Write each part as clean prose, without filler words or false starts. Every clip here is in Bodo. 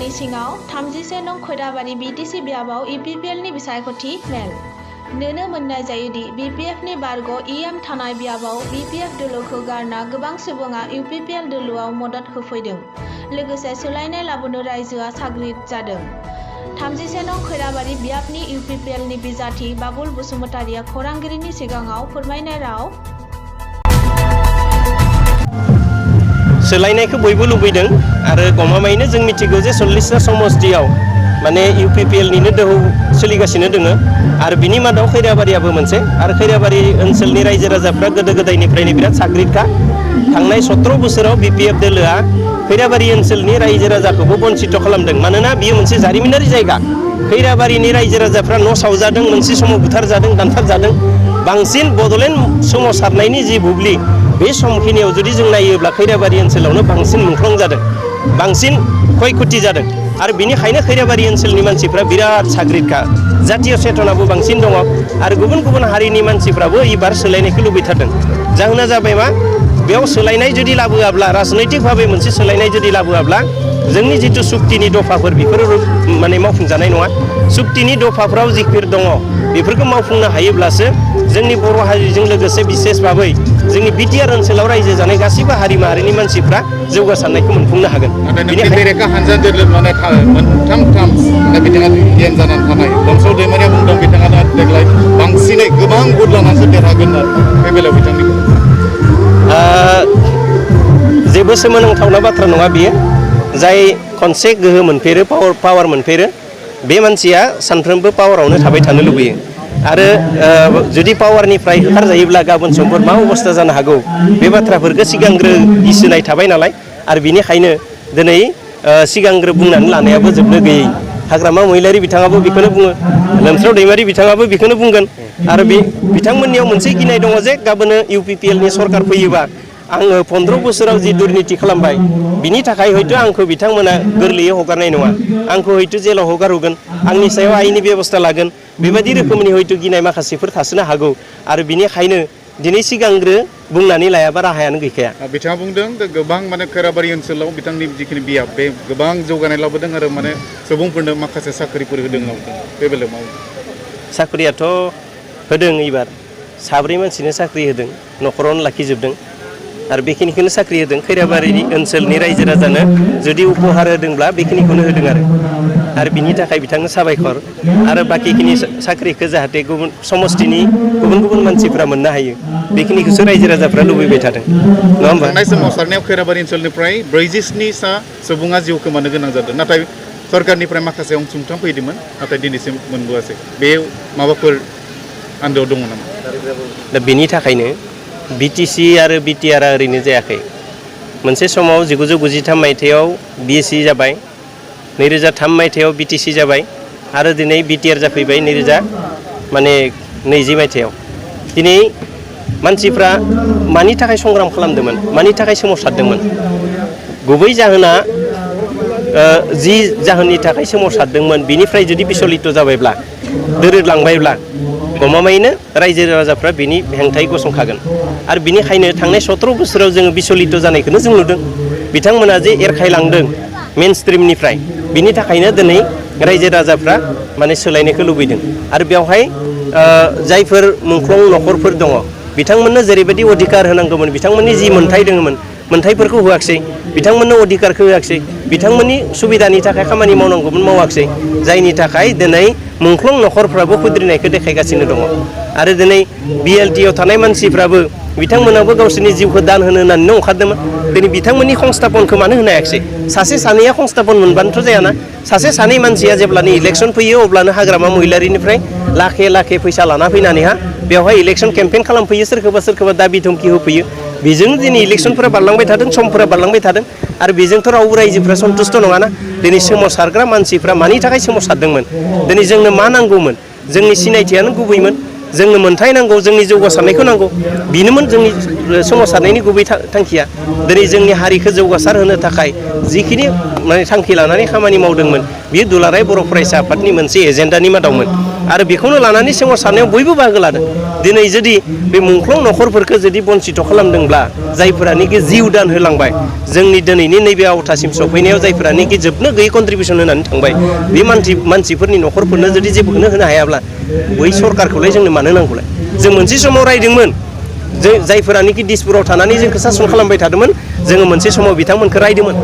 नि सिङाव 31 नं खैराबारि BTC बियाबाव EPPL नि बिसायख'थि मेल नुनो मोननाय जायोदि BPF नि बारग' EM थानाय बियाबाव BPF दोलोखौ गारना गोबां सुबुङा UPPL दोलोआव मदद होफैदों। लोगोसे सोलायनाय लाबोनो रायजोआ साग्रिद जादों। 31 नं खैराबारि बियाबनि UPPL नि बिजाथि बाबुल बसुमतारिया खौरांगिरिनि सिगाङाव फोरमायनाय राव सोलायनायखौ बयबो लुबैदों आरो गमामायैनो जों मिथिगौ जे 40टा समष्टियाव माने UPPL निनो दोहौ सोलिगासिनो दोङो आरो बिनि मादाव खैराबारियाबो मोनसे आरो खैराबारि ओनसोलनि रायजो राजाफ्रा गोदो गोदायनिफ्रायनो बिराद साग्रिदखा थांनाय 17 बोसोराव BPF दोलोआ खैराबारि ओनसोलनि रायजो राजाखौबो बन्चित खालामदों मानोना बियो मोनसे जारिमिनारि जायगा खैराबारिनि रायजो राजाफ्रा न' सावजादों मोनसे समाव बुथारजादों दानथारजादों बांसिन बड'लेण्ड सोमावसारनायनि जि बुब्लि बे समखिनियाव जुदि जों नायोब्ला खैराबारि ओनसोलावनो बांसिन मुंख्लं जादों बांसिन क्षयक्षति जादों आरो बिनिखायनो खैराबारि ओनसोलनि मानसिफ्रा बिराद साग्रिदखा जातीय चेतनाबो बांसिन दङ आरो गुबुन गुबुन हारिनि मानसिफ्राबो एबार सोलायनायखौ लुबैथारदों जाहोना जाबाय मा बेयाव सोलायनाय जुदि लाबोआब्ला राजनैतिक भाबै मोनसे सोलायनाय जुदि लाबोआब्ला जोंनि जिथु सुक्तिनि दफाफोर बेफोर माने मावफुंजानाय नङा सुक्तिनि दफाफ्राव जिफोर दङ बेफोरखौ मावफुंनो हायोब्लासो जोंनि बर' हारिजों लोगोसे बिसेस भाबै जोंनि BTR ओनसोलाव रायजो जानाय गासैबो हारि माहारिनि मानसिफ्रा जौगासारनायखौ मोनफुंनो हागोन। बेरेखा हानजा दोलो माने मोनथाम बिथाङा गियान जानानै थानाय बंस' दैमारिया बुंदों बिथाङा देग्लाय बांसिनै गोबां भट लानानैसो देरहागोन आरो बे बेलायाव बिथांनिखौ जेबो सोमोनांथावना बाथ्रा नङा बियो जाय खनसे गोहो मोनफेरो पावार मोनफेरो बे मानसिया सानफ्रोमबो पावारावनो थाबाय थानो लुबैयो आरो जुदि पावारनिफ्राय होखारजायोब्ला गाबोन समफोर मा अबस्था जानो हागौ बे बाथ्राफोरखौ सिगांग्रो गिसोनाय थाबाय नालाय आरो बिनिखायनो दिनै सिगांग्रो बुंनानै लानायाबो जोबनो गैयै हाग्रामा महिलारि बिथाङाबो बेखौनो बुङो लोमस्राव दैमारि बिथाङाबो बेखौनो बुंगोन आरो बिथांमोननियाव मोनसे गिनाय दङ जे गाबोन UPPL नि सरकार फैयोबा आङो 15 बोसोराव जि दुर्निति खालामबाय बिनि थाखाय हयथ' आंखौ बिथांमोना गोरलैयै हगारनाय नङा आंखौ हयथ' जेलाव हगारहरगोन आंनि सायाव आयेननि बेबस्था लागोन बेबायदि रोखोमनि हयथ' गिनाय माखासेफोर थासोनो हागौ आरो बिनिखायनो दिनै सिगांग्रो बुंनानै लायाबा राहायानो गैखाया बिथाङा बुंदों गोबां माने खैराबारि ओनसोलाव बिथांनि जिखिनि बियाब बे गोबां जौगानाय लाबोदों आरो माने सुबुंफोरनो माखासे साख्रिफोर होदों बे बेलायाव मावो साख्रियाथ' होदों एबार 7 मानसिनो साख्रि होदों न'खरावनो लाखिजोबदों आरो बेखिनिखौनो साख्रि होदों खैराबारि ओनसोलनि रायजो राजानो जुदि उपहार होदोंब्ला बेखिनिखौनो होदों आरो बिनि थाखाय बिथांनो साबायखर आरो बाकिखिनि साख्रिखौ जाहाथे गुबुन समष्टिनि गुबुन गुबुन मानसिफ्रा मोननो हायो बेखिनिखौसो रायजो राजाफ्रा लुबैबाय थादों नङा होमबा थांनाय सोमावसारनायाव खैराबारि ओनसोलनिफ्राय 47 सा सुबुङा जिउ खोमानो गोनां जादों नाथाय सरकारनिफ्राय माखासे अनसुंथाइ फैदोंमोन नाथाय दिनैसिम मोनबोआसै बे माबाफोर आन्दोआव दङ नामा दा बेनि थाखायनो BTC आरो BTR ओरैनो जायाखै मोनसे समाव 1993 मायथाइयाव BSC जाबाय 2003 मायथाइयाव BTC जाबाय आरो दिनै BTR जाफैबाय 2020 मायथाइयाव दिनै मानसिफ्रा मानि थाखाय संग्राम खालामदोंमोन मानि थाखाय सोमावसारदोंमोन गुबै जाहोना जि जाहोननि थाखाय सोमावसारदोंमोन बिनिफ्राय जुदि बिचलित जाबायब्ला दोरोदलांबायब्ला गमामायैनो रायजो राजाफ्रा बिनि हेंथायै गसंखागोन आरो बिनिखायनो थांनाय 17 बोसोराव जोङो बिचलित जानायखौनो जों नुदों बिथांमोना जे एरखायलांदों मेन स्ट्रिमनिफ्राय बिनि थाखायनो दिनै रायजो राजाफ्रा माने सोलायनायखौ लुबैदों आरो बेवहाय जायफोर मुंख्लं न'खरफोर दङ बिथांमोननो जेरैबायदि अधिकार होनांगौमोन बिथांमोननि जि मोन्थाय दङमोन मोन्थायफोरखौ होआखिसै बिथांमोननो अधिकारखौ होआखिसै बिथांमोननि सुबिदानि थाखाय खामानि मावनांगौमोन मावाखिसै जायनि थाखाय दिनै मुंख्लं न'खरफ्राबो खुद्रिनायखौ देखायगासिनो दङ आरो दिनै BLT आव थानाय मानसिफ्राबो बिथांमोनाबो गावसोरनि जिउखौ दान होनो होननानै ओंखारदोंमोन दिनै बिथांमोननि संस्थापनखौ मानो होनो हायाखिसै सासे सानैया संस्थापन मोनबानोथ' जायाना सासे सानै मानसिया जेब्लानो इलेक्सन फैयो अब्लानो हाग्रामा महिलारिनिफ्राय लाखे फैसा लाना फैनानैहा बेवहाय इलेक्सन केम्पेइन खालामफैयो सोरखौबा दाबि धमखि होफैयो बेजों दिनै इलेक्सनफोरा बारलांबाय थादों समफोरा बारलांबाय थादों आरो बेजोंथ' रावबो रायजोफ्रा सन्तुष्ट नङाना दिनै सोमावसारग्रा मानसिफ्रा मानि थाखाय सोमावसारदोंमोन दिनै जोंनो मा नांगौमोन जोंनि सिनायथियानो गुबैमोन जोंनो मोन्थाय नांगौ जोंनि जौगासारनायखौ नांगौ बेनोमोन जोंनि सोमावसारनायनि गुबै थांखिया दिनै जोंनि हारिखौ जौगासार होनो थाखाय जिखिनि माने थांखि लानानै खामानि मावदोंमोन बियो दुलाराय बर' फरायसा आफादनि मोनसे एजेन्डानि मादावमोन आरो बेखौनो लानानै सोमावसारनायाव बयबो बाहागो लादों दिनै जुदि बे मुंख्लं न'खरफोरखौ जुदि बन्सित खालामदोंब्ला जायफोरानोखि जिउ दान होलांबाय जोंनि दिनैनि नैबे आवथासिम सफैनायाव जायफोरानोखि जोबनो गैयै कन्ट्रिबिउसन होनानै थांबाय बे मानसिफोरनि न'खरफोरनो जुदि जेबोखौनो होनो हायाब्ला बै सरकारखौलाय जोंनो मानो नांगौलाय जों मोनसे समाव रायदोंमोन जायफोरानोखि दिसपुराव थानानै जोंखौ सासन खालामबाय थादोंमोन जोङो मोनसे समाव बिथांमोनखौ रायदोंमोन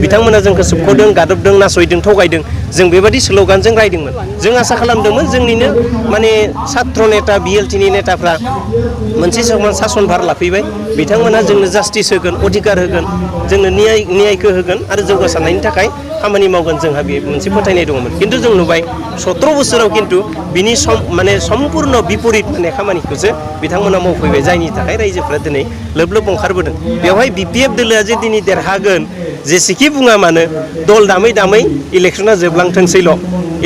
बिथांमोना जोंखौ सोबख'दों गादबदों नासयदों थगायदों जों बेबायदि स्ल'गानजों रायदोंमोन जों आसा खालामदोंमोन जोंनिनो माने सात्र नेता बिएलटिनि नेताफ्रा मोनसे समाव सासन भार लाफैबाय बिथांमोना जोंनो जास्टिस होगोन अधिकार होगोन जोंनो न्यायखौ होगोन आरो जौगासारनायनि थाखाय खामानि मावगोन जोंहा बे मोनसे फोथायनाय दङमोन खिन्थु जों नुबाय 17 बोसोराव खिन्थु बिनि माने सम्पुर्ण बिपरित माने खामानिखौसो बिथांमोना मावफैबाय जायनि थाखाय रायजोफ्रा दिनै लोब लोब ओंखारबोदों बेवहाय बिपिएफ दोलोआ जे दिनै देरहागोन जेसेखि बुङा मानो दल दामै दामै इलेक्सना जोबलांथोंसैल'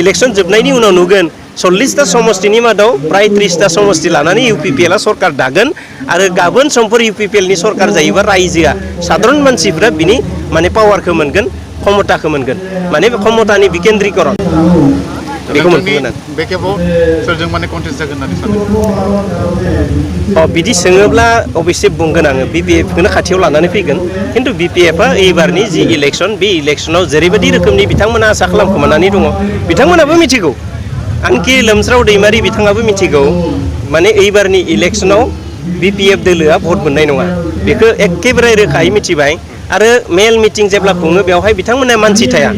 इलेक्सन जोबनायनि उनाव नुगोन 40टा समष्टिनि मादाव प्राय 30टा समष्टि लानानै इउपिपिएलआ सरकार दागोन आरो गाबोन समफोर इउपिपिएलनि सरकार जायोबा रायजोआ साधारन मानसिफ्रा बिनि माने पावारखौ मोनगोन क्षमताखौ मोनगोन माने क्षमतानि बिकेन्द्रीकरण बेखौ मोनगोन बे खेबाव सोरजों माने कन्टेस्ट जागोन होननानै सानो बिदि सोङोब्ला अबयसे बुंगोन आङो बिपिएफखौनो खाथियाव लानानै फैगोन खिन्थु बिपिएफआ एबारनि जि इलेक्सन बे इलेक्सनाव जेरैबायदि रोखोमनि बिथांमोना आसा खालामखोमानानै दङ बिथांमोनाबो मिथिगौ आंखि लोमस्राव दैमारि बिथाङाबो मिथिगौ माने एबारनि इलेक्सनाव बिपिएफ दोलोआ भट मोननाय नङा बेखौ एखेबारे रोखायै मिथिबाय आरो मेल मिटिं जेब्ला खुङो बेवहाय बिथांमोना मानसि थाया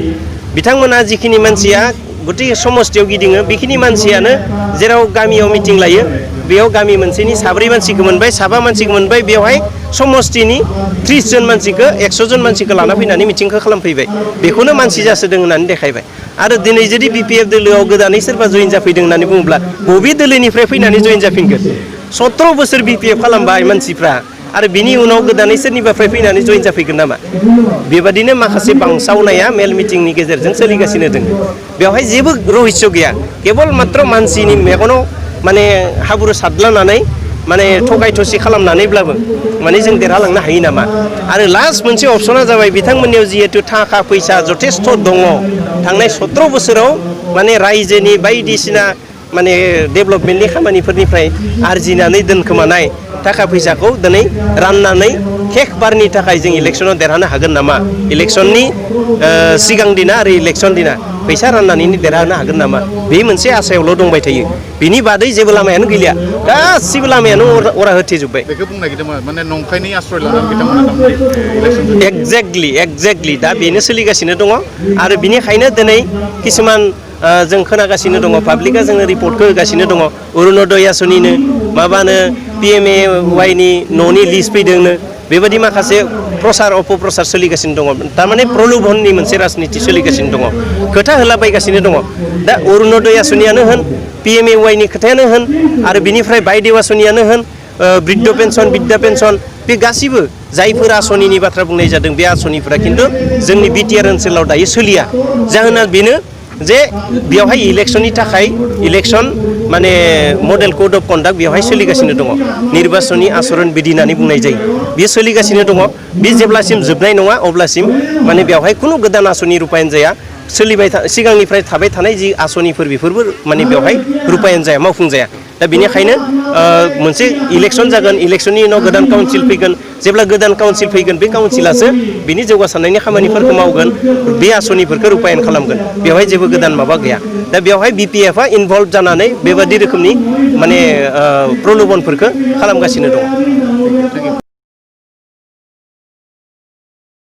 बिथांमोना जिखिनि मानसिया गटे समष्टियाव गिदिङो बेखिनि मानसियानो जेराव गामियाव मिटिं लायो बेयाव गामि मोनसेनि 4 मानसिखौ मोनबाय 7 मानसिखौ मोनबाय बेवहाय समष्टिनि 30 जन मानसिखौ 100 जन मानसिखौ लाना फैनानै मिटिंखौ खालामफैबाय बेखौनो मानसि जासोदों होननानै देखायबाय आरो दिनै जुदि बिपिएफ दोलोआव गोदानै सोरबा जइन जाफैदों होननानै बुङोब्ला बबे दोलोनिफ्राय फैनानै जइन जाफिनगोन 17 बोसोर बिपिएफ खालामबाय मानसिफ्रा आरो बिनि उनाव गोदानै सोरनिबाफ्राय फैनानै जइन जाफैगोन नामा बेबादिनो माखासे बांसावनाया मेल मिटिंनि गेजेरजों सोलिगासिनो दङ बेवहाय जेबो रहस्य गैया केवल मात्र मानसिनि मेगनाव माने हाब्रु सारलानानै माने थगाय थसि खालामनानैब्लाबो माने जों देरहालांनो हायो नामा आरो लास्ट मोनसे अपसना जाबाय बिथांमोननियाव जिहेतु थाखा फैसा जथेस्थ दङ थांनाय 17 बोसोराव माने रायजोनि बायदिसिना माने डेभेलपमेन्टनि खामानिफोरनिफ्राय आरजिनानै दोनखोमानाय थाखा फैसाखौ दिनै राननानै खेक बारनि थाखाय जों इलेक्सनाव देरहानो हागोन नामा इलेक्सननि सिगां दिना आरो इलेक्सन दिना फैसा राननानै देरहानो हागोन नामा बे मोनसे आसायावल' दंबाय थायो बिनि बादै जेबो लामायानो गैलिया गासिबो लामायानो अरा होथेजोब्बाय बेखौ बुंनो नागिरदोंमोन माने नंखायनि आश्रय लानानै बिथांमोना एक्जेक्टलि दा बेनो सोलिगासिनो दङ आरो बिनिखायनो दिनै किसुमान जों खोनागासिनो दङ पाब्लिकआ जोंनो रिपर्टखौ होगासिनो दङ अरुणोदय आसनिनो माबानो पिएमएवाइनि न'नि लिस्ट फैदोंनो बेबायदि माखासे प्रसार अपप्रसार सोलिगासिनो दङ थारमाने प्रलोभननि मोनसे राजनिति सोलिगासिनो दङ खोथा होलाबायगासिनो दङ दा अरुणोदय आसनियानो होन पिएमएवाइनि खोथायानो होन आरो बिनिफ्राय बायदेव आसनियानो होन बृद्ध पेन्सन बिद्या पेन्सन बे गासिबो जायफोर आसनिनि बाथ्रा बुंनाय जादों बे आसनिफोरा खिन्थु जोंनि बिटिआर ओनसोलाव दायो सोलिया जाहोना बेनो जे बेवहाय इलेक्सननि थाखाय इलेक्सन माने मडेल कोड अफ कन्डाक्ट बेवहाय सोलिगासिनो दङ निर्बाचनी आचरण बिधि होननानै बुंनाय जायो बेयो सोलिगासिनो दङ बे जेब्लासिम जोबनाय नङा अब्लासिम माने बेवहाय खुनु गोदान आसनि रुपायन जाया सोलिबाय सिगांनिफ्राय थाबाय थानाय जि आसनिफोर बेफोरबो माने बेवहाय रुपायन जाया मावफुंजाया दा बेनिखायनो मोनसे इलेक्सन जागोन इलेक्सननि उनाव गोदान काउन्सिल फैगोन जेब्ला गोदान काउन्सिल फैगोन बे काउन्सिलासो बिनि जौगासारनायनि खामानिफोरखौ मावगोन बे आसनिफोरखौ रुपायन खालामगोन बेवहाय जेबो गोदान माबा गैया दा बेवहाय बिपिएफआ इनभल्भ जानानै बेबादि रोखोमनि माने प्रलोभनफोरखौ खालामगासिनो दङ